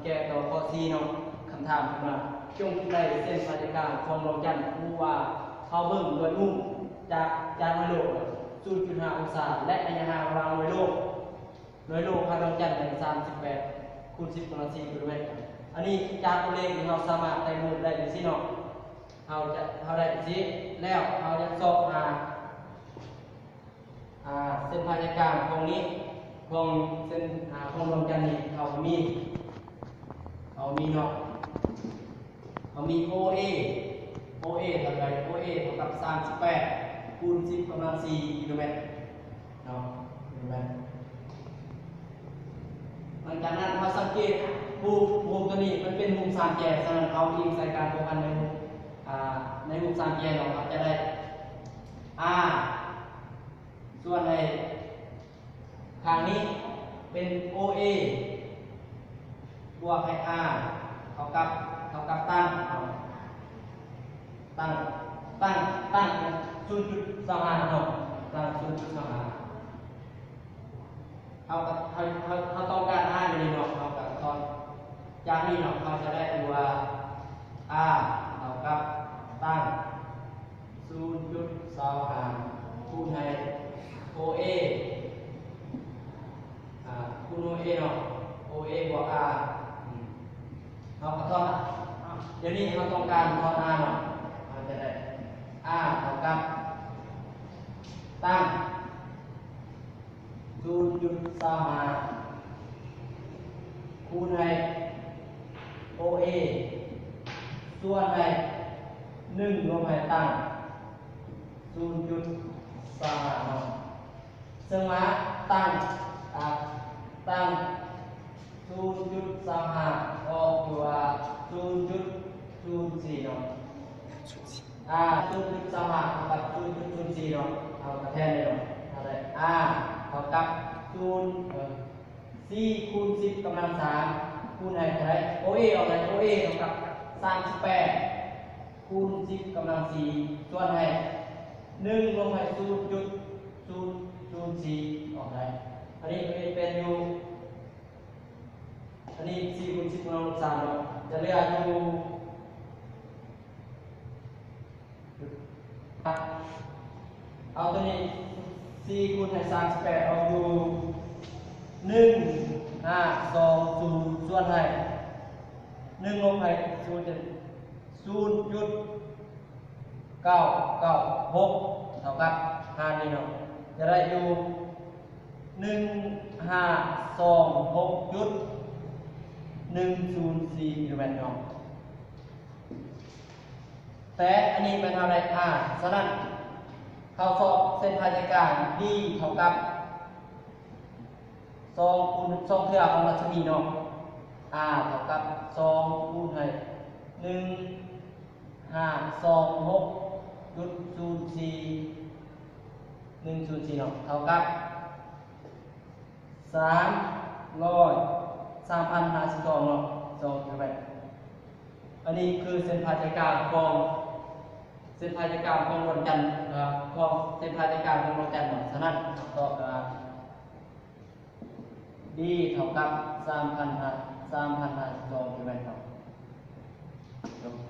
ແກ້ຕໍ່ຂໍ້ສີ່ເນາະ. ຄຳຖາມເພິ່ນວ່າ ຈົ່ງຄິດໄລ່ເສັ້ນພາຍໃຈກາງຂອງດວງຈັນ ຮູ້ວ່າເຮົາເບິ່ງດ້ວຍມຸມຈາກ ຈາກໜ້ອຍໂລກສູນຈຸດຫ້າອົງສາ ແລະ ໄລຍະຫ່າງລະຫວ່າງໜ້ອຍໂລກ ໜ້ອຍໂລກຫາດວງຈັນແມ່ນສາມສິບແປດຄູນສິບກຳລັງສີ່ກິໂລແມັດ. ອັນນີ້ຈາກຕົວເລກທີ່ເຮົາສາມາດໄດ້ຮູບໄດ້ຈັ່ງຊີ້ເນາະ. ເຮົາຈະ ເຮົາໄດ້ຈັ່ງຊີ້ ແລ້ວເຮົາຈະຊອກຫາ ອ່າ ເສັ້ນພາຍໃຈກາງຂອງນີ້ ຂອງເສັ້ນ ອ່າ ຂອງດວງຈັນນີ້ ເຮົາມີ ເຮົາມີເນາະ ເຮົາມີໂອເອ ໂອເອເທົ່າໃດ? ໂອເອເທົ່າກັບສາມສິບແປດຄູນສິບກຳລັງສີ່ກິໂລແມັດເນາະ ກິໂລແມັດ. ຫຼັງຈາກນັ້ນເຮົາສັງເກດຮູບ ຮູບຕົວນີ້ມັນເປັນຮູບສາມແຈ ສະນັ້ນເຮົາອີງໃສ່ການພົວພັນໃນຮູບ ອ່າ ໃນຮູບສາມແຈເນາະ ເຮົາຈະໄດ້ R ສ່ວນໃຫ້ຂ້າງນີ້ເປັນໂອເອ ບວກໃຫ້ R ເທົ່າກັບ ເທົ່າກັບຕັ້ງ ຕັ້ງ ຕັ້ງ ຕັ້ງສູນຈຸດສອງຫ້າເນາະ ຕັ້ງສູນຈຸດສອງຫ້າ. ເຮົາກໍ ເຮົາ ເຮົາ ເຮົາຕ້ອງການ R ຢູ່ນີ້ເນາະ ເຮົາກໍຖອນຈາກນີ້ເນາະ ເຮົາຈະໄດ້ຢູ່ວ່າ R ເທົ່າກັບຕັ້ງສູນຈຸດສອງຫ້າ ຄູນໃຫ້ໂອເອ ອ່າ ຄູນໂອເອເນາະ ໂອເອບວກ R ອືມ ເຮົາກໍຖອນ ດຽວນີ້ເຮົາຕ້ອງການຖອນ R ເນາະ ເຮົາຈະໄດ້ R ເທົ່າກັບຕັ້ງ ສູນຈຸດສອງຫ້າ ຄູນໃຫ້ໂອເອ ສ່ວນໃຫ້ໜຶ່ງລົບໃຫ້ຕັ້ງສູນຈຸດສອງຫ້າເນາະ. ເຊິ່ງວ່າຕັ້ງ ອ່າ ຕັ້ງສູນຈຸດສອງຫ້າອອກຢູ່ວ່າສູນຈຸດສູນສີ່ເນາະ. ອ່າ ສູນຈຸດສອງຫ້າເທົ່າກັບສູນຈຸດສູນສີ່ເນາະ ເຮົາກໍແທນເລີຍເນາະ ເຮົາໄດ້ R ເທົ່າກັບສູນ ເອີ ສີ່ຄູນສິບກຳລັງສາມ ຄູນໃຫ້ເທົ່າໃດ? ໂອເອອອກໄດ້ ໂອເອເທົ່າກັບສາມສິບແປດຄູນສິບກຳລັງສີ່ ສ່ວນໃຫ້ໜຶ່ງລົບໃຫ້ສູນຈຸດສູນສູນສີ່ອອກໄດ້. ອັນນີ້ກໍເປັນຢູ່ ອັນນີ້ສີ່ຄູນສິບກຳລັງສາມເນາະ ຈະເຫຼືອຢູ່ ເອົາຕົວນີ້ສີ່ຄູນໃຫ້ສາມສິບແປດອອກຢູ່ໜຶ່ງຫ້າສອງສູນ ສ່ວນໃຫ້ໜຶ່ງລົບໃຫ້ສູນເປັນສູນຈຸດເກົ້າເກົ້າຫົກ ເທົ່າກັບຫານນີ້ເນາະ ຈະໄດ້ຢູ່ໜຶ່ງຫ້າສອງຫົກຈຸດໜຶ່ງສູນສີ່ກິໂລແມັດເນາະ. ແຕ່ອັນນີ້ແມ່ນເຮົາໄດ້ R ສະນັ້ນເຮົາຊອກເສັ້ນພາຍໃຈກາງ D ເທົ່າກັບສອງຄູນສອງເທື່ອຂອງລັດສະໝີເນາະ R ເທົ່າກັບສອງຄູນໃຫ້ໜຶ່ງຫ້າສອງຫົກຈຸດສູນສີ່ ໜຶ່ງສູນສີ່ເນາະ ເທົ່າກັບ ສາມຮ້ອຍ ສາມພັນຫ້າສິບສອງເນາະ ສອງກິໂລແມັດ. ອັນນີ້ຄືເສັ້ນພາຍໃຈກາງຂອງ ເສັ້ນພາຍໃຈກາງຂອງດວງຈັນ ຂອງເສັ້ນພາຍໃຈກາງຂອງດວງຈັນເນາະ. ສະນັ້ນຄຳຕອບກໍ D ເທົ່າກັບສາມພັນຫ້າ ສາມພັນຫ້າສິບສອງກິໂລແມັດເນາະ.